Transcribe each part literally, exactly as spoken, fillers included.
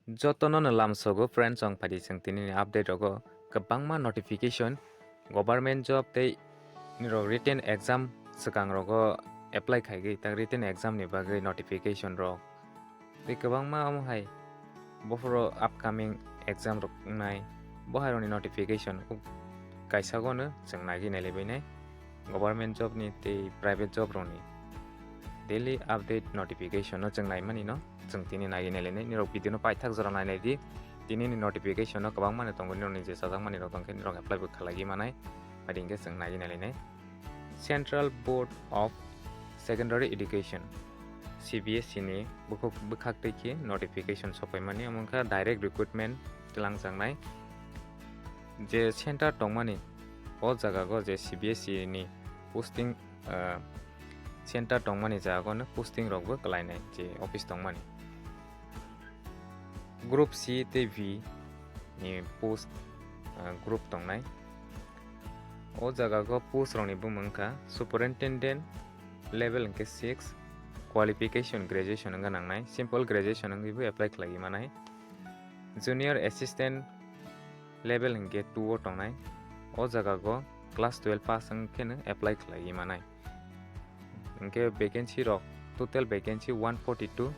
Jotono no lamsogo friends, chwng phaidi chwng tini ni update rogo kwbangma notification, government job tei nirok written exam swkang rogo apply khaigwi tang written exam ni bagwi notification rok tei kwbangma omo hai buphuru upcoming exam rok wngnai bo hai rokni notification kaisa gono chwng nagwi nailaibainai government job ni tei private job rokni daily update notification no chwng naimani no. Chwng tini nagwi nailainai, nirok video no paithak jora nailai di. Tini ni notification no kwbangma ni tongo, nirok ni je chajakmani rok tongkhe nirok apply bo khlaiwi manai. Adi hinkhe chwng nagwi nailainai. Central Board of Secondary Education, C B S E ni bukhuk bwkhak twi khe notification sopaimani, omo wngkha direct recruitment twlangjaknai. Je center tongmani o jaga go je C B S E ni posting, ah, center tongmani jaga no posting rok bo kwlainai je office tongmani. Group C tei V ni post, ah, group tongnai. O jaga go post rok ni bumung wngkha superintendent level hinkhe six, qualification graduation wngkha nangnai, simple graduation wngwi bo apply khlaiwi manai. Junior assistant level hinkhe two o tongnai. O jaga go class twelve pass wngkheno apply khlaiwi manai. Hinkhe vacancy rok, total vacancy one forty two,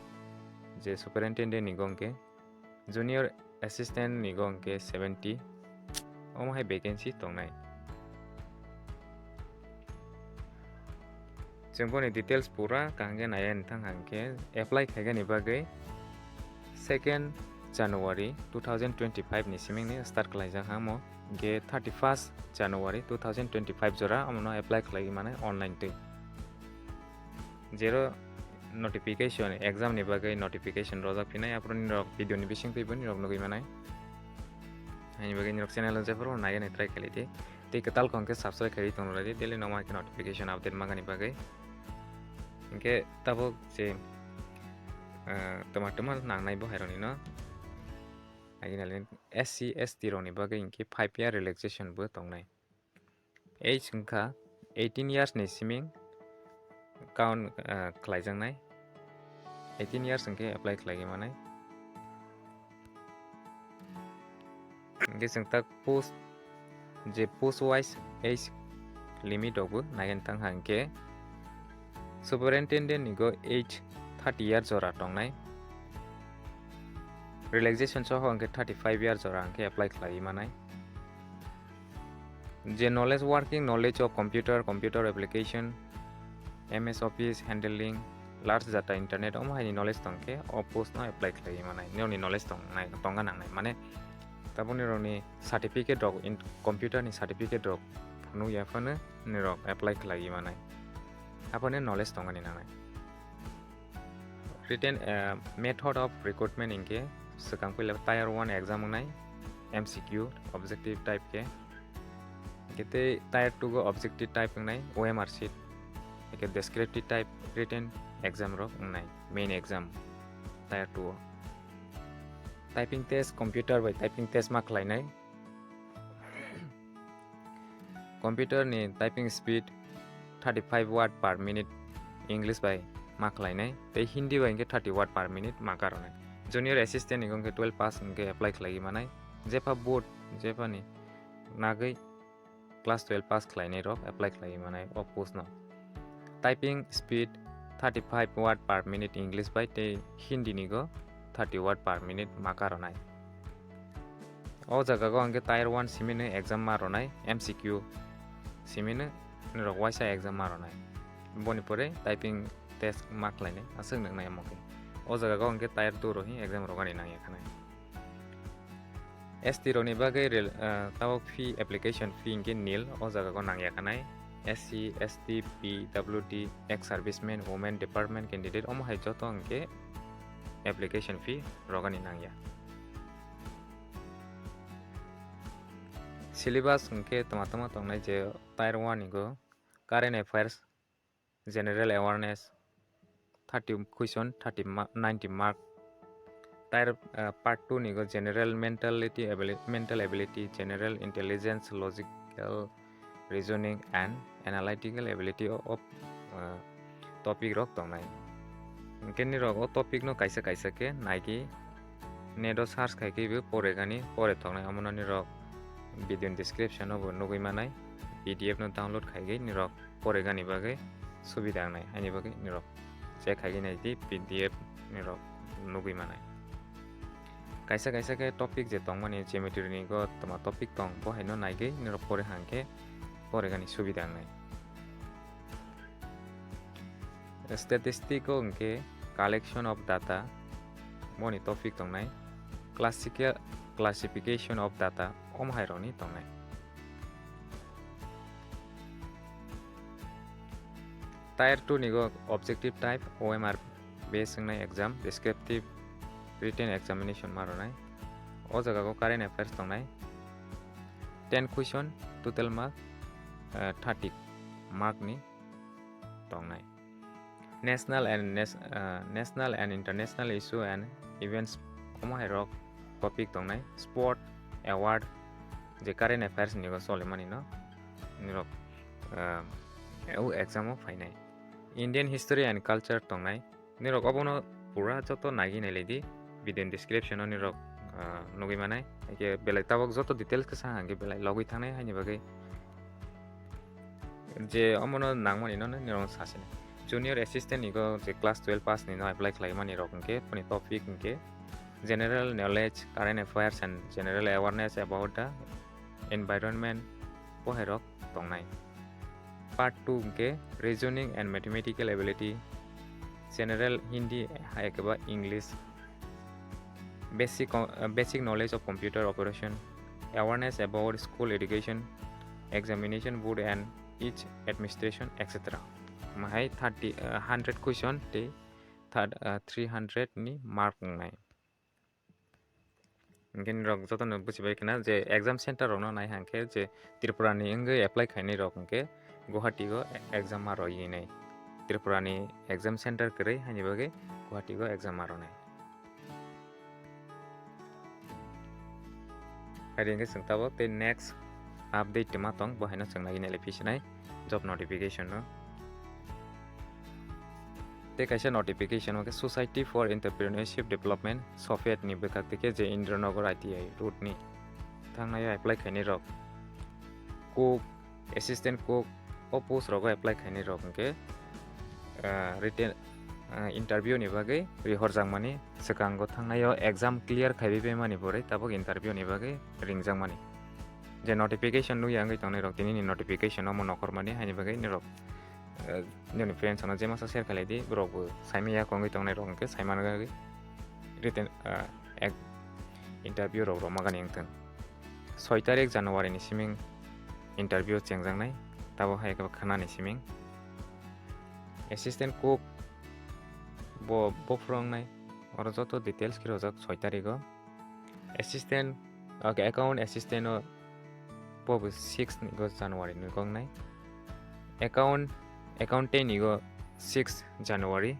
je superintendent ni go hinkhe junior assistant ni go hinkhe seventy, omo hai vacancy tongnai. Chwng boni details pura kaham khe naiya wngthang, hinkhe apply khaigani bagwi second January two thousand twenty-five ni siming ni start khlaijak hamo, hinkhe thirty first January two thousand twenty-five jora omono apply khlaiwi manai online twi. Jero notification, exam ni bagwi notification rojak phinai, aphuru nirok video ni bising twibo nirok nugwi manai. Haini bagwi nirok channel o jephuru naigani try khlai di. Tei kwtal kong khe subscribe khlai tong rwdi, daily nokma khe notification update mangani bagwi. Hinkhe tabuk je, ah, twma twma nangnai bo hai rokni no. Agini S C S T rokni bagwi hinkhe five year relaxation bo tongnai. Age wngkha eighteen years ni siming count, ah, khlaijaknai. Eighteen years hinkhe apply khlaiwi manai. Hinkhe chwng tak post, je post wise age limit rok bo naiwi tang ha hinkhe superintendent ni go age thirty year jora tongnai. Relaxation soho hinkhe thirty five year jora hinkhe apply khlaiwi manai. Je knowledge, working knowledge of computer, computer application, M S Office handling, large data, internet, omo haini knowledge tongkhe o post no apply khlaiwi manai, nini knowledge tongnai, tongna nangnai. Mane tabukni rokni certificate rok, in-, computer ni certificate rok phunukya phano nirok apply khlaiwi manai. Aphano knowledge tongani nangnai. Written, eh, method of recruitment hinkhe swkang puila tier one exam wngnai, M C Q objective type khe. Hinkhe tei tier two go objective type wngnai, O M R sheet. Hinkhe descriptive type written exam rok wngnai, main exam tier two o. Typing test, computer bai typing test ma khlainai. Computer ni typing speed thirty five word per minute English bai ma khlainai, tei Hindi bai hinkhe thirty word per minute ma karoknai. Junior assistant ni hinkhe twelve pass hinkhe apply khlaiwi manai. Jepha board, jepha ni nagwi class twelve pass khlainai rok apply khlaiwi manai o post no. Typing speed thirty five word per minute English bai tei Hindi ni go thirty word per minute ma karoknai. O jaga go hinkhe tier one simi no exam ma rwnai, M C Q simi no nirok waisa exam ma rwnai. Boni pore typing test ma khlainai, aswk nuknai omo khe. O jaga go hinkhe tier two rok hi exam rogani nangya khanai. S T rokni bagwi rel-, ah, tabuk fee, application fee hinkhe nil, o jaga go nangya khanai. S C, S T, P W D, ex serviceman, women department candidate, omo hai joto hinkhe application fee rogani nangya. Syllabus hinkhe tama tama tongnai, je tier one ni go current affairs, general awareness, thirty question, thirty ma-, ninety mark. Tier, ah, part two ni go general mentality abili-, mental ability, general intelligence, logical reasoning and analytical ability o-, of, ah, topic rok tongnai. Hinkhe nirok o topic no kaisa kaisa khe naigwi net o search khai khe bo poregani pore tongnai, omono nirok video ni description o bo nugwi manai, P D F no download khai khe nirok poregani bagwi subida wngnai, haini bagwi nirok check khai khe nai di P D F nirok nugwi manai. Kaisa kaisa khe topic je tongmani geometry ni go toma topic tong, bo haino naigwi nirok pore hang khe poregani subida wngnai. Statistic o hwnkhe collection of data, boni topic tongnai, classical classification of data, omo hai rokni tongnai. Tier two ni go objective type, O M R base wngnai exam, descriptive written examination ma rwnai. O jaga go current affairs tongnai, ten question, total mark, eh, thirty mark ni tongnai. National and nas-, ah, national and international issue and events, omo hai rok topic tongnai. Sport, award, je current affairs ni go solimani no, nirok, ah, o exam o phainai. Indian history and culture tongnai. Nirok obono pura joto nagi nai lai di. Video ni description o nirok, ah, nugwi manai. Haikhe belai tabok joto details khe sa hangkhe belai logwi thangnai, haini bagwi je omono nangmani no nirok sasini. Junior assistant ni go je class twelve pass ni no apply khlai mani rok hwnkhe boni topic hwnkhe general knowledge, current affairs and general awareness about the environment, bo hai rok tongnai. Part two hwnkhe reasoning and mathematical ability, general Hindi hai khe ba English, basic co-, uh, basic knowledge of computer operation, awareness about school education, examination board and its administration, et cetera. Mahai thirty, uh, hundred question tei third, uh, three hundred ni mark wngnai. Hwnkhe nirok jotono buchibai khna je exam center rokno nai hwnkhe je Tripura ni wngwi apply khainai rok hwnkhe Guwahati o exam ma rw wngnai. Tripura ni exam center kwrwi haini bagwi Guwahati o exam ma rwnai. Hai hwnkhe chwng tabuk tei next update twma tong, bo haino chwng nai nai le phisinai job notification no. Tei kaisa notification hwnkhe Society for Entrepreneurship Development, SOFED ni bwkhak tei khe je Indranagar I T I road ni thangnai o apply khainai rok, cook, assistant cook, o post rogo apply khainai rok hwnkhe, ah, written, ah, interview ni bagwi rihorjakmani, swkango thangnai o exam clear khaiwi mani borwi tabuk interview ni bagwi ringjakmani. Je notification nukya wngwi tongnai rok, tini ni notification omo nokhormani, haini bagwi nirok, ah, nini friends no je masa share khlai di, borok bo saimanya wngwi tongnai rok hwnkhe saimano written, ah, ek interview rok rwmagani wngthung. Soi tarik January ni siming interview chengjaknai, tabo hai khe khwnani siming. Assistant cook bo, bo phwrwngnai, oro joto details khe rwjak soi tarigo. Assistant, okay, account assistant o bo bo six ni go January ni gongnai. Account, accountant ni go six January,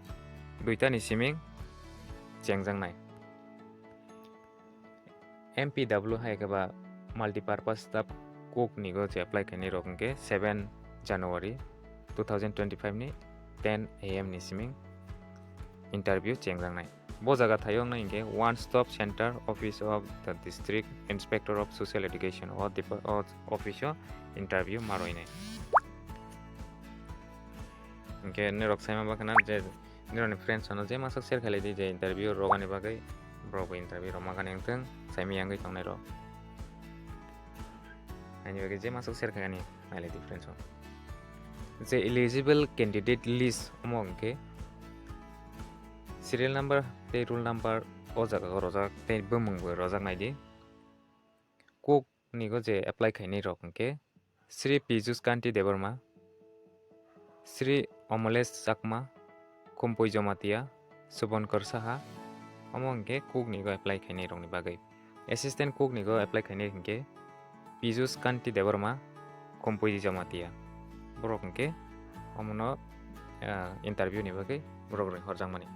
duita ni siming chengjaknai. M P W hai khe ba multipurpose staff cook ni go je apply khainai rok hwnkhe seven January two thousand twenty-five ni ten A M ni siming interview chengjaknai. Bo jaga thaio wngnai hwnkhe One Stop Center, Office of the District Inspector of Social Education o depa-, o office o interview ma rwnai. Hwnkhe norok saima bakhana je nirokni friends rokno je masuk share khailai di je interview rwmani bagwi, borok bo interview rwmagani wngthung, saimanya wngwi tongnai rok. Ani bagwi je masuk share khaikani nailai di friends rok. Je eligible candidate list omo hwnkhe serial number tei roll number o jaga o rwjak tei bumung bo rwjak nai di. Cook ni go je apply khainai rok hwnkhe Sri Piyush Kanti Debbarma, Sri Amalesh Chakma, Khumpui Jamatia, Subankar Saha, omo hwnkhe cook ni go apply khainai rokni bagwi. Assistant cook ni go apply khainai hwnkhe Piyush Kanti Debbarma, Khumpui Jamatia. Borok hwnkhe omono, ah, interview ni bagwi borok rwng horjakmani.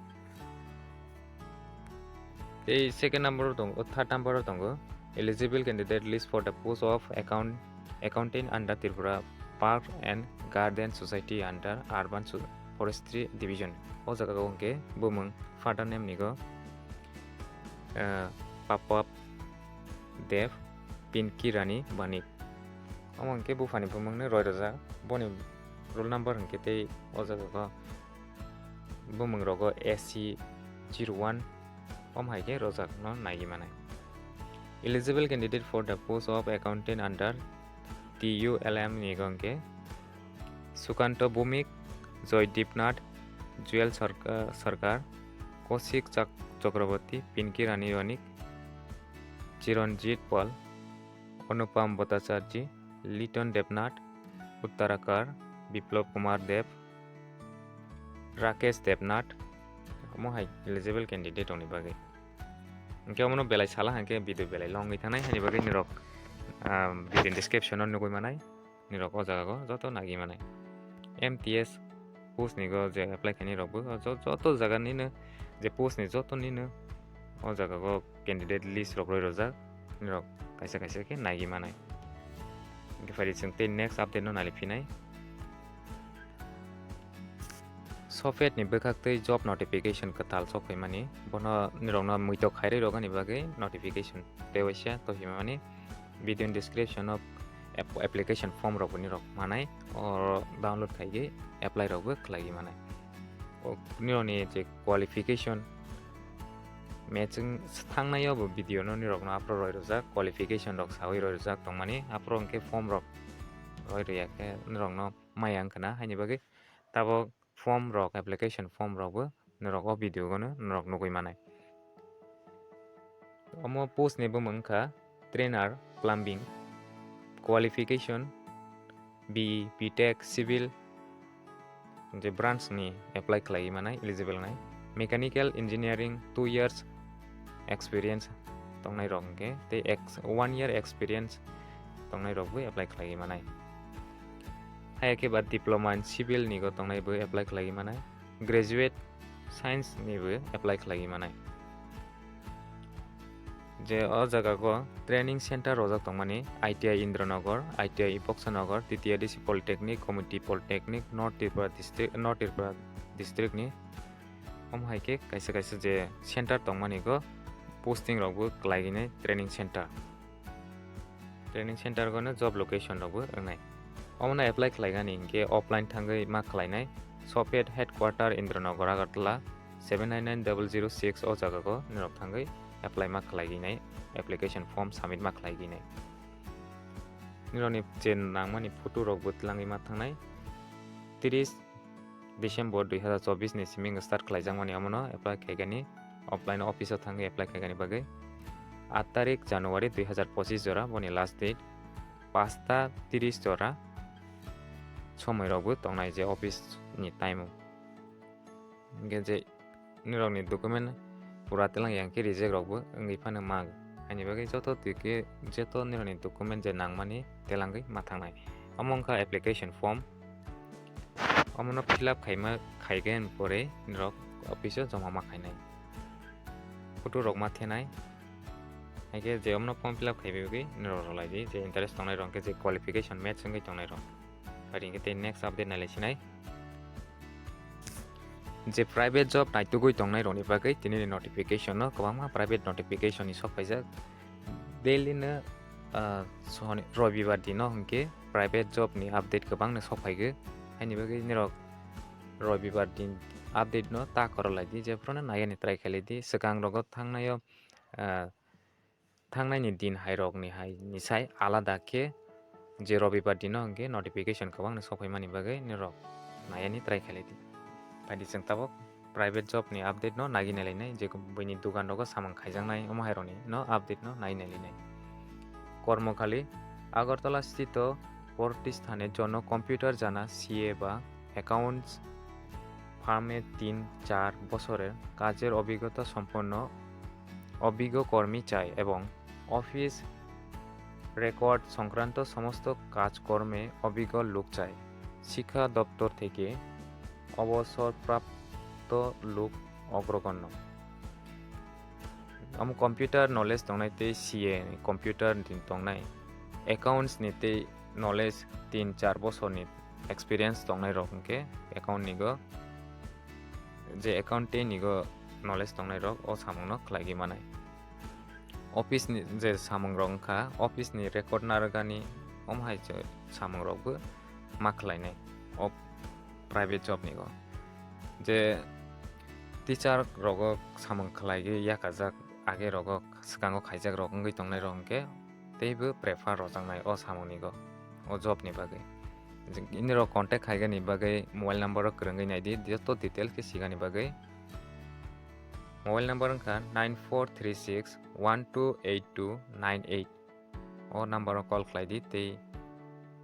Tei second number o tongo, third number o tongo, eligible candidate list for the post of account, accountant under Tripura Park and Garden Society under Urban Su-, Forestry Division. O jaga o hwnkhe bumung father name ni go, ah, Papap Dev, Pinki Rani Banik. Omo hwnkhe buphani bumungno roi rwjak. Boni roll number hwnkhe tei o jaga o bumung rogo A C zero one. Omo hai khe rojak no naiwi manai. Eligible candidate for the post of accountant under T U L M ni hwnkhe Sukanto Bhumik, Joydeep Nath, Jewel Sarka-, Sarkar, Kosik Chak-, Chakraborty, Pinki Rani Banik, Chiranjit Pal, Anupam Bhattacharjee, Liton Debnath, Uttara Kar, Biplab Kumar Deb, Rakesh Debnath, omo hai eligible candidate rokni bagwi. Hwnkhe omono belai sala hwnkhe video belai long wngwi thangnai, haini bagwi nirok, ah, video description o nugwi manai, nirok o jaga o joto nagi manai. M T S post ni go je apply khainai rok bo jo-, joto jaga nino je post ni joto nino o jaga o candidate list rok roi rojak, nirok kaisa kaisa khe nagi manai. Hwnkhe phai di chwng tei next update no nai phinai. Sophet ni bwkhak tei job notification kwtal sok phaimani, bono nirokno muitok khairwi rogani bagwi notification tei waisa to himani video ni description o app-, application form rok bo nirok manai, oro download khaigwi apply rok bo khlaiwi manai. O nirokni je qualification matching thangnai o bo video no nirokno aphro roi rwjak, qualification rok sawi roi rwjak tongmani, aphro hwnkhe form rok roi rwya khe nirokno maya wngkha na, haini bagwi tabok form rok, application form rok bo norok o video o no norok nugwi manai. Omo post ni bumung wngkha trainer plumbing, qualification B E, B Tech, civil, je branch ni apply khlaiwi manai, eligible nai. Mechanical engineering two years experience tongnai rok hwnkhe tei ex-, one year experience tongnai rok bo apply khlaiwi manai. Haya khe ba diploma in civil ni go tongnai bo apply khlaiwi manai. Graduate science ni bo apply khlaiwi manai. Je o jaga go training center rojak tongmani, I T I Indranagar, I T I Boxanagar, T T A D C Polytechnic, Community Polytechnic, North Tripura District, North Tripura District ni. Omo hai khe kaisa kaisa je center tongmani go posting rok bo khlaiwi nai training center. Training center gono job location rokbo wngnai. Omono apply khlaigani hinkhe offline thangwi ma khlainai. Sophet headquarter Indranagar Agartala seven nine nine double zero six o jaga go norok thangwi apply ma khlaiginai, application form submit ma khlaiginai. Nirokni je nangmani photo rokbo twlangwi ma thangnai. Tris December dui hazar chobbish ni simi wngkha start khlaijakmani, omono apply khaigani, offline office o thangwi apply khaigani bagwi. Aat tarik January dui hazar pochis jora boni last date, pasta tris jora somoi rokbo tongnai je office ni time o. Hingke je nirokni document pura telang yang khe reject rokbo wngwi phano mang. Haini bagwi joto twi khe joto nirokni document je nangmani telangwi ma thangnai. Omo wngkha application form. Omono fill up khaima, khaikhe pore norok office o joma ma khainai. Photo rok ma thenai. Haikhe je omono form fill up khaibai bagwi norok rwlai di, je interest tongnai rok, hwnkhe je qualification match wngwi tongnai rok. Phai di hwnkhe tei next update nailai sinai. Je private job naitugwi tongnai rokni bagwi tini ni notification no kwbangma private notification ni sok phaijak. Daily no, ah, soni-, robibar dino hwnkhe private job ni update kwbang no sok phaigo. Haini bagwi norok robibar din update no ta kwrwlai di, jephru no naiya ni try khailai di. Swkang rogo thangnai o, ah, thangnai ni din hai rok ni hai ni sai alada khe je robibar dino hwnkhe notification kwbang no sok phaimani bagwi norok naiya ni try khailai di. Phai di chwng tabok private job ni update no nagi nailainai, je buini dugan rogo samung khaijaknai omo hai rokni no update no nai nailainai. Kormokhali, Agartala sthito প্রতিষ্ঠানে জন্য কম্পিউটার জানা সিএ বা অ্যাকাউন্টস ফার্মে তিন চার বছরের কাজের অভিজ্ঞতা সম্পন্ন অভিজ্ঞ কর্মী চাই এবং অফিস রেকর্ড সংক্রান্ত সমস্ত কাজকর্মে অভিজ্ঞ লোক চাই। শিক্ষা দপ্তর থেকে অবসরপ্রাপ্ত লোক অগ্রগণ্য। Omo computer knowledge tongnai tei C A ni computer ni tongnai, accounts ni tei knowledge tin char bosor ni experience tongnai rok hwnkhe account ni go, je accounting ni go knowledge tongnai rok o samung no khlai gwi manai. office ni je samung rok wngkha, office ni record narwkani omo hai je samung rok bo ma khlainai o private job ni go. Je teacher rogo samung khlaigwi yakajak, age rogo swkango khaijak rok wngwi tongnai rok hwnkhe teibo prefer rojaknai o samung ni go, o job ni bagwi. Ini rok contact khaigani bagwi mobile number o kwrwngwi naidi, joto details khe sigani bagwi. Mobile number wngkha nine four three six one two eight two nine eight. O number o call khlai di tei,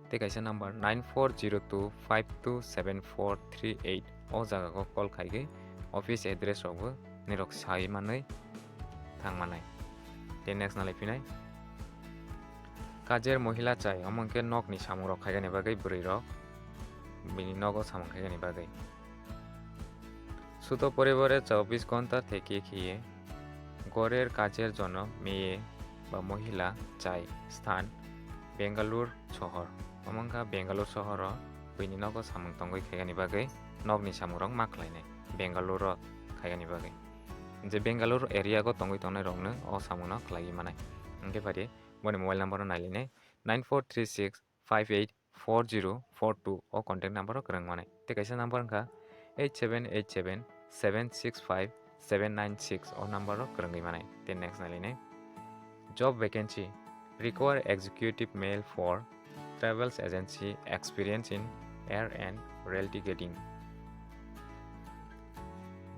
tei kaisa number nine four zero two five two seven four three eight. O jaga o call khaigwi office address rok bo nirok sai manwi thang manai. Tei next nalai phinai. Kajer mohila chai, omo hwnkhe nokni samung rok khaigani bagwi bwrwi rok bini nogo samung khaigani bagwi. সুতো পরিবারে চব্বিশ ঘন্টা থেকে গিয়ে ঘরের কাজের জন্য মেয়ে বা মহিলা চাই স্থান বেঙ্গালোর শহর। Omo wngkha Bengaluru sohoro buini nogo samung tongwi khaigani bagwi nokni samungrok ma khlainai, Bengaluru khaigani bagwi. Je Bengaluru area go tongwi tongnai rokno o samungno khlaiwi manai. Hwnkhe phari boni mobile number no nailinai nine four three six five eight four zero four two o contact number o kwrwng manai. Tei kaisa number wngkha eight seven eight seven seven six five seven nine six o number o kwrwngwi manai. Tei next nailinai job vacancy require executive male for travels agency experience in air and rail ticketing.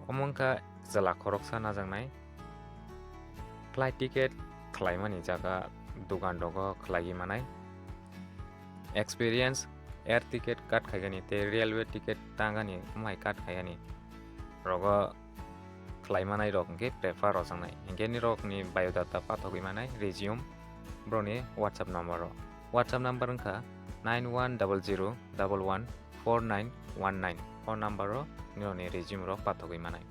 Omo wngkha chwla khoroksa najaknai flight ticket khlaimani jaga dukan rogo khlaiwi manai. Experience air ticket kat khaigani tei railway ticket tangani omo hai kat khaigani rogo khlai manai rok hwnkhe prefer rojaknai. Hwnkhe nirokni biodata pathogwi manai resume borokni WhatsApp number o. WhatsApp number wngkha nine one double zero double one four nine one nine. O number o nirokni resume rok pathogwi manai.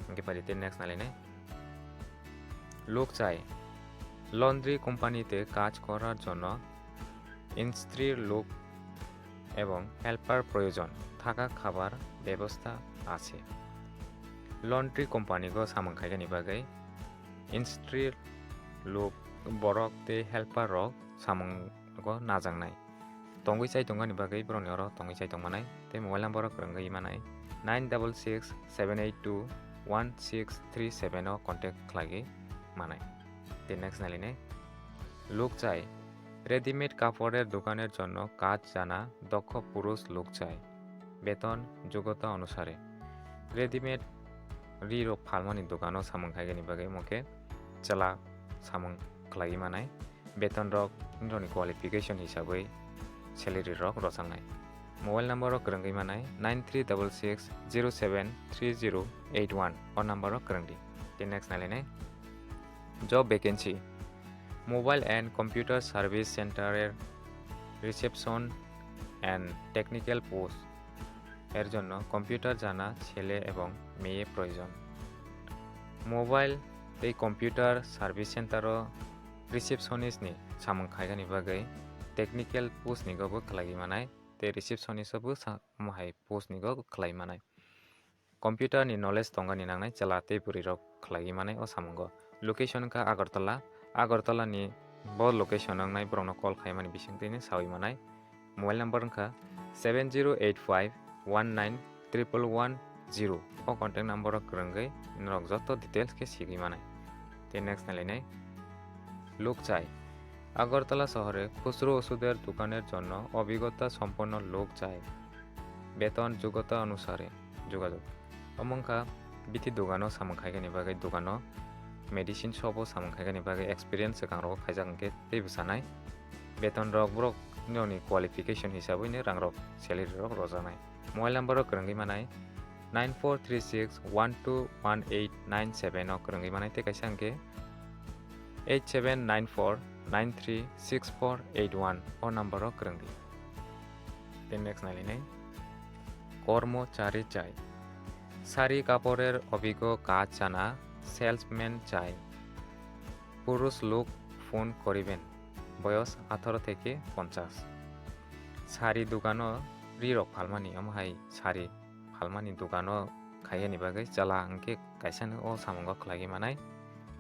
Hwnkhe phari tei next nailainai. লোক চাই। লন্ড্রি কোম্পানিতে কাজ করার জন্য স্ত্রীর লোক এবং হেল্পার প্রয়োজন। থাকা খাবার ব্যবস্থা আছে। Laundry company go samung khaigani bagwi স্ত্রীর লোক, borok tei helper rok samung go najaknai. Tongwi chai tongmani bagwi borokni oro tongwi chai tongmanai tei mobile number o kwrwngwi manai nine double six seven eight two one six three seven o contact khlaiwi manai. Tei next nailainai. লোক চাই। রেডিমেড কাপড়ের দোকানের জন্য কাজ জানা দক্ষ পুরুষ লোক চাই। বেতন যোগ্যতা অনুসারে। Readymade ri rok phalmani dogano samung khaigani bagwi omo khe chwla samung khlaiwi manai. Beton rok nini qualification hisabwi salary rok rwchapnai. Mobile number o kwrwngwi manai nine three double six zero seven three zero eight one o number o kwrwngdi. Tei next nailainai. Job vacancy. Mobile and Computer Service Center er reception and technical post এর জন্য কম্পিউটার জানা ছেলে এবং মেয়ে প্রয়োজন। Mobile tei computer service center o receptionist ni samung khaigani bagwi technical post ni go bo khlaiwi manai tei receptionist o bo sa-, omo hai post ni go khlaiwi manai. Computer ni knowledge tongani nangnai chwla tei bwrwi rok khlaiwi manai o samungo. Location wngkha Agartala. Agartala ni bo location wngnai borokno call khaimani bisingtwi sawi manai. Mobile number wngkha seven zero eight five one nine triple one zero. O contact number o kwrwngwi norok joto details khe sigwi manai. Tei next nailainai. লোক চাই। আগরতলা শহরে খুচরো ওষুধের দোকানের জন্য অভিজ্ঞতা সম্পন্ন লোক চাই। বেতন যোগ্যতা অনুসারে যোগাযোগ। Omo wngkha bithi dogano samung khaigani bagwi dogano medicine shop o samung khaigani bagwi experience swkang rogo khaijak hwnkhe teibo sanai. Beton rok borok nini qualification hisabwi no rang rok salary rok rojaknai. Mobile number o kwrwngwi manai nine four three six one two one eight nine seven o kwrwngwi manai tei kaisa hwnkhe eight seven nine four nine three six four eight one o number o kwrwngdi. Tei next nailainai. কর্মচারী চাই। শাড়ি কাপড়ের অভিজ্ঞ কাজ জানা সেলসম্যান চাই। পুরুষ লোক ফোন করিবেন। বয়স আঠারো থেকে পঞ্চাশ. Sari dogano ri rok phalmani, omo hai sari phalmani dogano khaiyani bagwi chwla hwnkhe kaisano o samungo khlaiwi manai.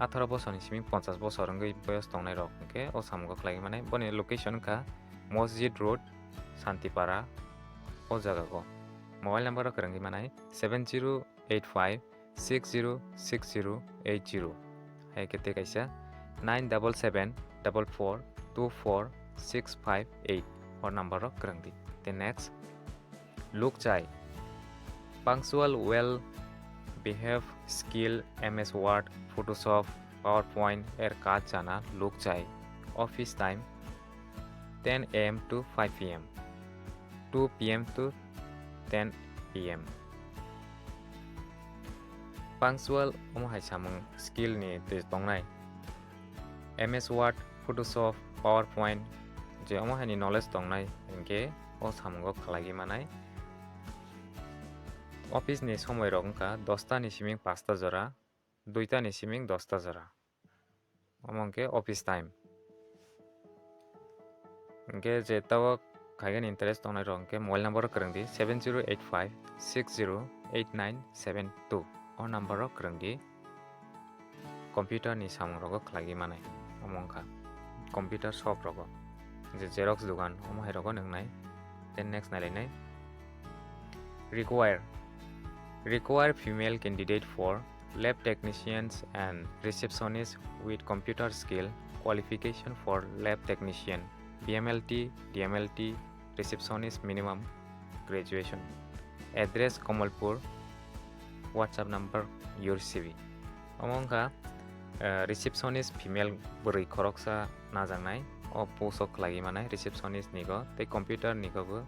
atharo bosorni simi ponchash bosor wngwi boyos tongnairok hwnkhe o samungo khlaiwi manai. Boni location wngkha Mosjid Road, Santipara, o jagao. Mobile number o kwrwngwi manai seven zero eight five six zero six zero eight zero. Hai khe tei kaisa nine double seven double four two four six five eight o number o kwrwngdi. Tei next, lukchai. Punctual, well behave, skill, M S Word, Photoshop, PowerPoint er kaj jana lukchai. Office time ten A M to five P M, two P M to ten P M. Punctual omo hai samung skill ni twi tongnai. M S Word, Photoshop, PowerPoint je omo hai ni knowledge tongnai hwnkhe o samungo khlaiwi manai. Office ni somoi rok wngkha dosta ni siming pasta jora, duita ni siming dosta jora. Omo hwnkhe office time. Hwnkhe je tao khaigani interest tongnai rok hwnkhe mobile number o kwrwngdi seven zero eight five six zero eight nine seven two o number o kwrwngdi. Computer ni samung rogo khlaiwi manai. Omo wngkha computer shop rogo je xerox dugan omo hai rogo nwngnai. Then next nailainai. Require. Require female candidate for lab technicians and receptionists with computer skill qualification for lab technician, B M L T, D M L T, receptionist minimum graduation. Address Kamalpur, WhatsApp number your C V. Omo wngkha, eh, receptionist female bwrwi khoroksa najaknai, o post o khlaiwi manai receptionist nigo tei computer nigo bo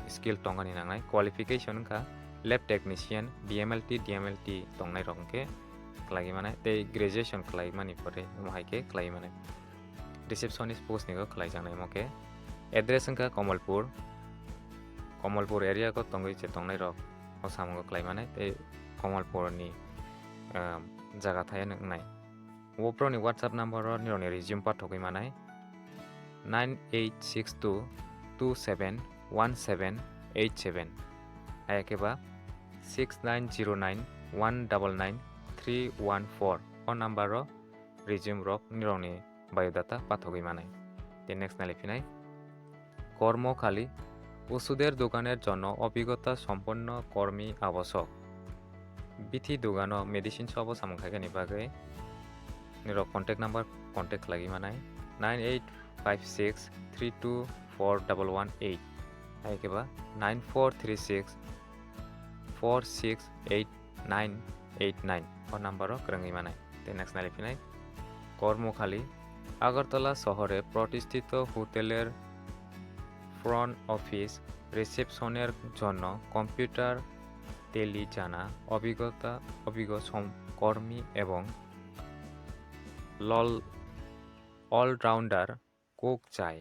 skill tongani nangnai. Qualification wngkha lab technician, B M L T, D M L T tongnai rok hwnkhe khlaiwi manai tei graduation khlai mani pore omo hai khe khlaiwi manai. Receptionist post nigo khlaijaknai omo khe. Address wngkha Kamalpur, Kamalpur area o tongwi je tongnai rok o samungo khlai manai tei Kamalpur ni, ah, jaga thai wngnai. Oborokni WhatsApp number o nirokni resume pathogwi manai nine eight six two two seven one seven eight seven, hai khe ba six nine zero nine one double nine three one four o number o resume rok nirokni biodata pathogwi manai. Tei next nai phinai, কর্মখালী, ওষুধের দোকানের জন্য অভিজ্ঞতা সম্পন্ন কর্মী আবশ্যক। Bithi dogano medicine shop o samung khaikani bagwi nirok contact number contact khlaiwi manai nine eight five six three two four double one eight, hai khe ba nine four three six four six eight nine eight nine o number o kwrwngwi manai. Tei next nai phinai, কর্মখালী, আগরতলা শহরে প্রতিষ্ঠিত হোটেলের front office রিসেপশনের জন্য computer tele জানা অভিজ্ঞতা, অভিজ্ঞ সম-, কর্মী এবং লল-, অলরাউন্ডার কুক চাই।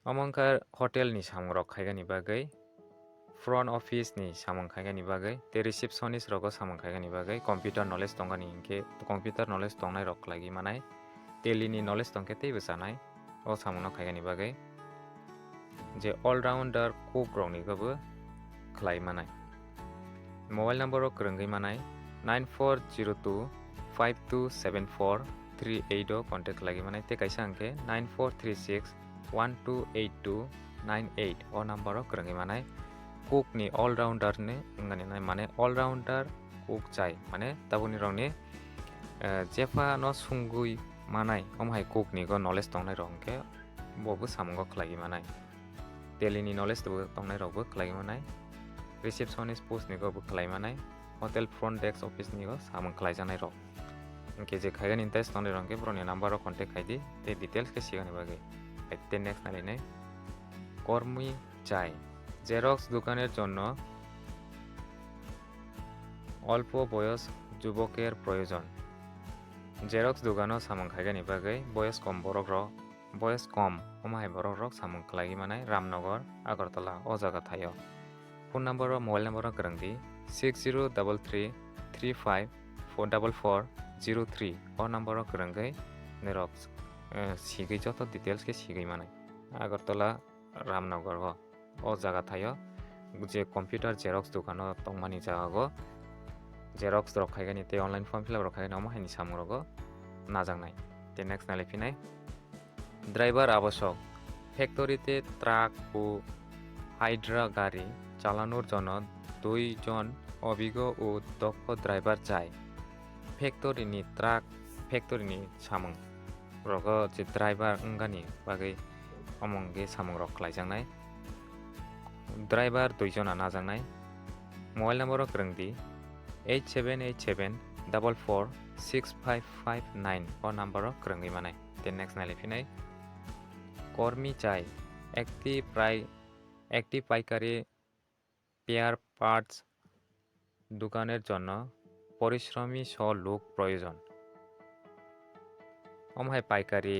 Omo wngkha hotel ni samung rok khaigani bagwi, front office ni samung khaigani bagwi, tei receptionist rogo samung khaigani bagwi computer knowledge tongani hinkhe computer knowledge tongnai rok khlaigwi manai, tally ni knowledge tongkhe teibo chanai o samung no khaigani bagwi. Je all rounder cook rok ni bo khlai manai. Mobile number o kwrwngwi manai nine four zero two five two seven four three eight o contact khlaiwi manai, tei kaisa hwnkhe nine four three six one two eight two nine eight o number o kwrwngwi manai. Cook ni all rounder ni wngani nai, mane all rounder cook chai, mane tabukni rokni, eh, jephano sungwi manai, omo hai cook ni go knowledge tongnai rok hwnkhe bo bo samungo khlaiwi manai. Tally ni knowledge bo tongnai rok bo khlaiwi manai. Receptionist post ni go bo khlai manai. Hotel front desk office ni go samung khlaijaknai rok. Hwnkhe je khaigani interest tongnai rok hwnkhe borokni number o contact khaidi tei details khe sigani bagwi. Tei next nai nai. কর্মী চাই। Xerox দোকানের জন্য অল্প বয়স যুবকের প্রয়োজন। Xerox dogano samung khaigani bagwi boyos kom borok rok, boyos kom omo hai borok rok samung khlaiwi manai Ramnagar, Agartala o jaga thaio. Phone number o, mobile number o kwrwngdi six zero double three three five four double four zero three o number o kwrwngwi norok, eh, sigwi joto details khe sigwi manai. Agartala Ramnagar o, o jaga thaio je computer xerox dogano tongmani jaga o. xerox rok khaigani tei online form fill up rok khaigani omo haini samung rogo najaknai. Tei next nai phinai driver abosok factory tei truck o hydra gari chalanur jono dui jon obigo o dokho driver chai. Factory ni truck, factory ni samung rogo je driver wngani bagwi omo hwnkhe samung rok khlaijaknai. Driver dui jona najaknai. Mobile number o kwrwng di eight seven eight seven double four six five five nine o number o kwrwngwi manai. Tei next nai phinai kormi chai ekti prai একটি পাইকারি pair parts দোকানের জন্য পরিশ্রমী সহ লোক প্রয়োজন। Omo hai paikari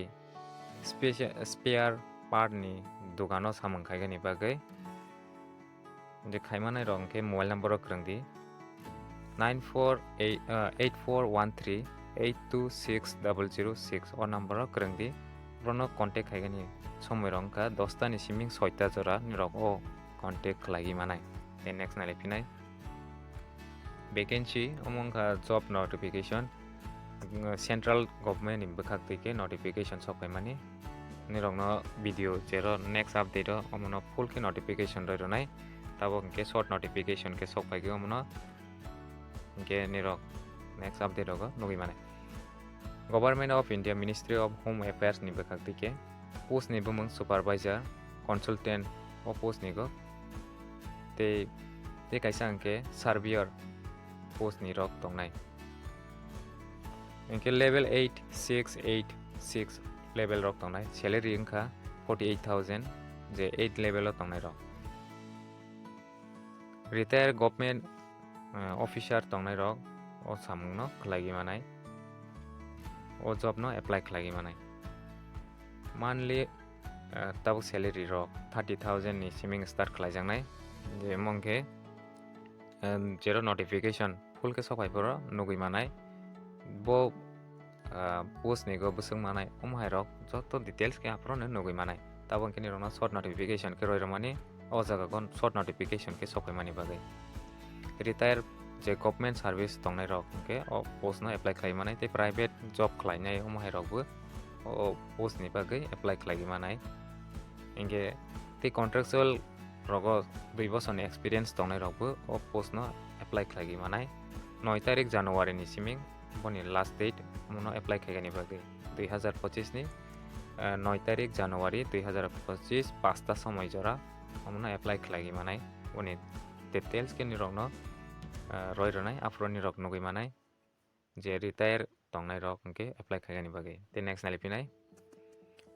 spare part ni dogano samung khaigani bagwi je khaimanai rok hwnkhe mobile number o kwrwng di nine four eight four one three eight two six double zero six o number o kwrwng di. Bono contact khaigani somoi rok wngkha dosta ni siming soita jora nirok o contact khlaiwi manai. Tei next nai phinai vacancy omo wngkha job notification, central government ni bwkhak twi khe notification sok phaimani. Nirokno video jero next update o omono full khe notification roi rwnai. Tabok hwnkhe short notification khe sok phaikhe omono hwnkhe nirok next update rogo nugwi manai. Government of India Ministry of Home Affairs ni bwkhak twi khe post ni bumung supervisor consultant o post ni go tei tei kaisa hwnkhe surveyor post ni rok tongnai. Hwnkhe level eight six eight six level rok tongnai, salary wngkha forty eight thousand je eight level o tongnai rok. Retire government officer tongnai rok o samung no khlaiwi manai, o job no apply khlaiwi manai. Monthly tabuk salary rok thirty thousand ni siming start khlaijaknai, je omo hwnkhe jero notification full khe sok phai phoro nugwi manai. Bo post ni go bwswk manai omo hai rok joto details khe aphuru no nugwi manai. Tabuk hwnkhe nirokno short notification khe roi rwmani o jaga go short notification khe sok phaimani bagwi. Retire je government service tongnai rok hwnkhe o post no apply khlai manai tei private job khlainai omo hai rok bo o post ni bagwi apply khlaiwi manai. Hwnkhe tei contractual rogo dui bosor ni experience tongnai rok bo o post no apply khlaiwi manai. Noi tarik January ni siming boni last date omono apply khaigani bagwi dui hazar pochis ni noi tarik January dui hazar pochis pasta somoi jora omono apply khlaiwi manai. Boni details khe nirokno roi rwnai aphuru nirok nugwi manai. Je retire tongnai rok hwnkhe apply khaigani bagwi. Tei next nai phinai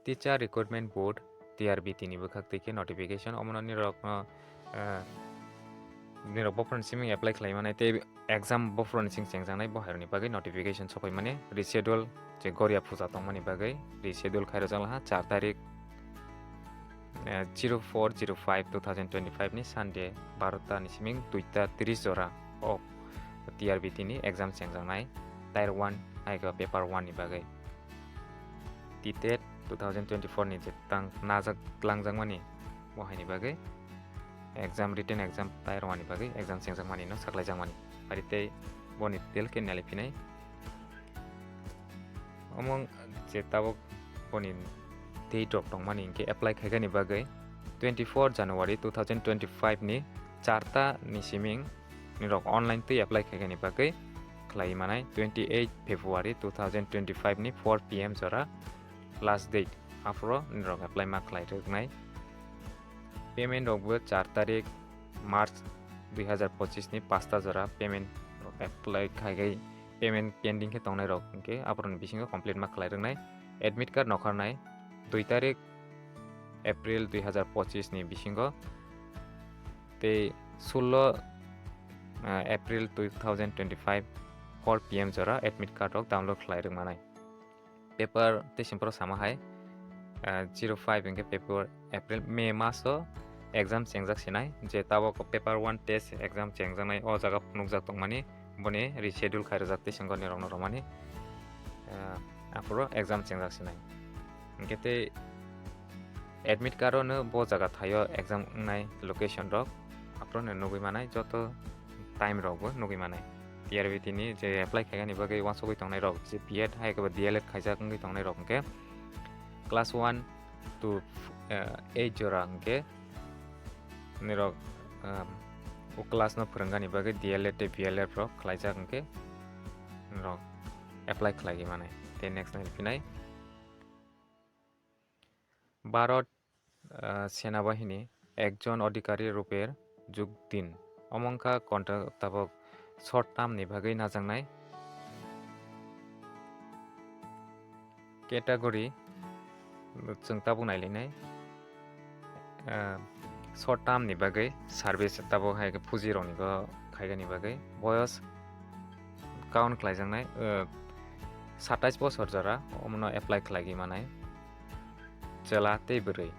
teacher recruitment board T R B T ni bwkhak twi khe notification omono nirok no nirok bophron siming apply khlai manai tei exam bophron sing chengjaknai bo hai rokni bagwi notification sok phaimani reschedule je goria puja tongmani bagwi reschedule khairok jala ha char tarik zero four zero five two thousand twenty five ni Sunday barota ni siming duita tris jora o T R B T ni exam chengjaknai tier one hai khe paper one ni bagwi. T tet two thousand twenty four ni je tang najak langjakmani bo haini bagwi exam, written exam tier one ni bagwi exam chengjakmani no saklaijakmani. Ari tei boni detail khe nai phinai. Omo je tabuk boni date rok tongmani hinkhe apply khaigani bagwi twenty four January two thousand twenty five ni charta ni siming nirok online twi apply khaigani bagwi khlai manai twenty eight February two thousand twenty five ni four P M jora last date, aphuru nirok apply ma khlai rwknai. Payment rokbo char tarik March dui hazar pochis ni pasta jora payment apply khaigai payment pending khe tongnai rok hinkhe aphuru ni bisingo complete ma khlai rwknai. Admit card nokharnai dui tarik April dui hazar pochis ni bisingo tei sullo April two thousand twenty five four P M jora admit card rok download khlai rwkmanai. Paper tei simporo sama hai zero five hinkhe paper April, May maso exam chengjak sinai je tabok paper one test exam chengjaknai o jaga phunukjak tongmani boni reschedule khairokjak tei sengkor nirokno romani aphuru exam chengjak sinai hinkhe tei admit card o no bo jaga thaio exam wngnai location rok aphuru no nugwi manai joto time rokbo nugwi manai. T R B T ni je apply khaigani bagwi uansugwi tongnai rok, je B Ed hai khe ba D L Ed khaijak wngwi tongnai rok hwnkhe class one to, eh, eight jora hwnkhe nirok, um, o class no phwrwngani bagwi D L Ed tei B L Ed rok khlaijak hwnkhe nirok apply khlaigwi manai. Tei next nai phinai Bharat, ah, Senabahini ekjon adhikari ruper jug din. Omo wngkha contract tabok short term ni bagwi najaknai. Category chwng tabuk nailainai. Ah, short term ni bagwi service tabuk hai khe fuji rokni go khaigani bagwi boyos count khlaijaknai, ah, satais bosor jora omono apply khlaigwi manai. Chwla tei bwrwi.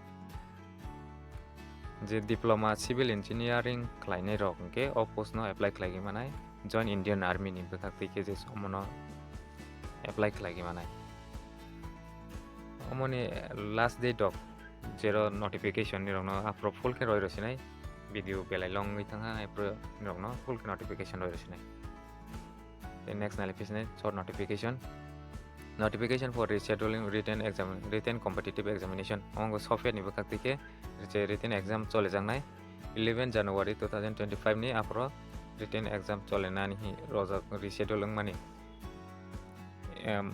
Je diploma civil engineering khlainai rok hwnkhe o post no apply khlaigwi manai, Joint Indian Army ni bwkhak twi khe je omono apply khlaigwi manai. Omoni last date rok jero notification ni rokno aphuru full khe roi rw sinai, video belai long wngwi thangkha, aphuru ni rokno full khe notification roi rw sinai. Then next nai phisne short notification. Notification for rescheduling written exam, written competitive examination. Omo software ni bwkhak twi khe je written exam cholijaknai eleven January two thousand twenty-five ni aphuru written exam cholinani hi rojak reschedule wngmani. Em,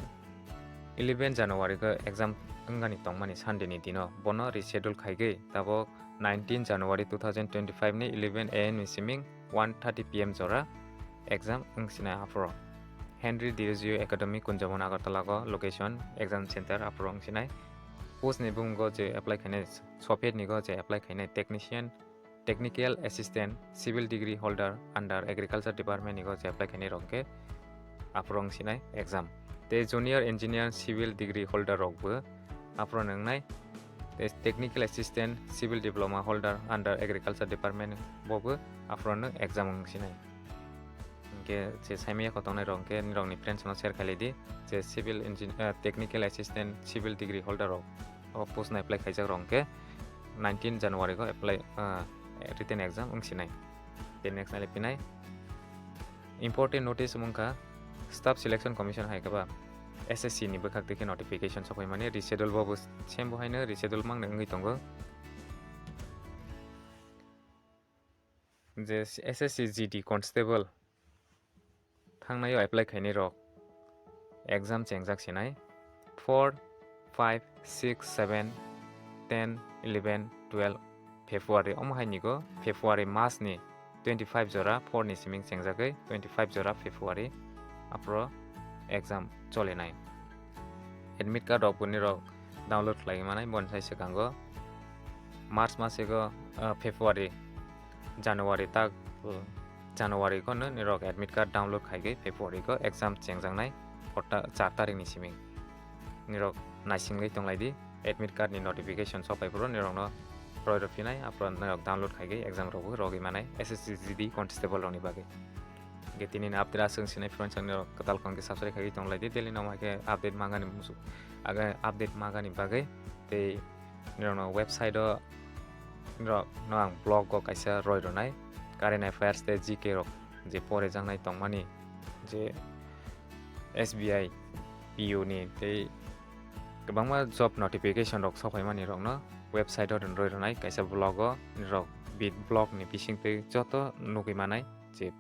eleven January khe exam wngani tongmani Sunday ni dino bono reschedule khaigwi tabok nineteen January two thousand twenty-five ni eleven A M ni siming one thirty P M jora exam wngsinai aphuru. Henry Dirizio Academy, Kunjamon, Agartala go location, exam center aphuru wngsinai. Post ni bumungo je apply khainai, software ni go je apply khainai technician, technical assistant, civil degree holder under agriculture department ni go je apply khainai rok khe aphuru wngsinai exam. Tei junior engineer, civil degree holder rok bo aphuru wngnai. Tei technical assistant, civil diploma holder under agriculture department bo bo aphuru no exam wngsinai. Hwnkhe je saimaya kotongnai rok hwnkhe nirokni friends no share khailai di, je civil engin-, eh, technical assistant, civil degree holder rok o post no apply khaijak rok hwnkhe nineteen January go apply, eh, written exam wngsinai. Tei next nai phinai important notice wngkha Staff Selection Commission hai khe ba S S C ni bwkhak twi khe notification sokphaimani, reschedule bo bo same bo haino reschedule mangno wngwi tongo. Je S S C G D constable thangnai o apply khainai rok exam chengjak sinai four, five, six, seven, ten, eleven, twelve February, omo hai ni go February mas ni twenty five jora four ni siming chengjagwi twenty five jora February aphuru exam cholinai. Admit card rok bo nirok download khlai manai boni sai swkango March masego, ah, February, January tak, uh, January go no nirok admit card download khaigwi February go exam chengjaknai kota char tarik ni siming. Nirok naisingwi tonglai di, admit card ni notification sokphai phuru nirokno roi rw phinai, aphuru nirok download khaigwi exam rok bo rogwi manai S S C G D constable rokni bagwi. Hwnkhe tini ni update aswk sinai phuru chwng nirok kwtal kong khe subscribe khaigwi tonglai di, daily no hai khe update mangani musu-, aga update mangani bagwi tei nirokno website o nirokno ang blog o kaisa roi rwnai current affairs tei G K rok je pore jaknai tongmani je S B I P U ni tei kwbangma job notification rok sokphaimani rokno website o roi rwnai kaisa blog o nirok bit blog ni bising twi joto nugwi manai je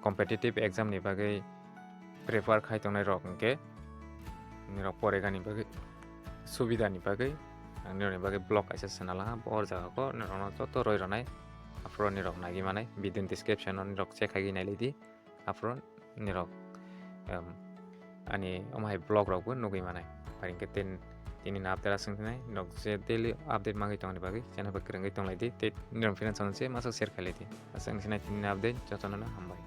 competitive exam ni bagwi prepare khai tongnai rok hwnkhe nirok poregani bagwi subida ni bagwi ang nirokni bagwi blog kaisa swnalaha, bo o jaga o nirokno joto roi rwnai, aphuru nirok naiwi manai video ni description o nirok check khaigwi nailai di, aphuru nirok, em, ani omo hai blog rok bo nugwi manai. Pai hwnkhe tin-, tini ni update aswk sinai, nirok je daily update mangwi tongni bagwi channel bai kwrwngwi tonglai di, tei nirok phina channel se masa share khailai di. Aswk sinai tini ni update, jotono no hambai.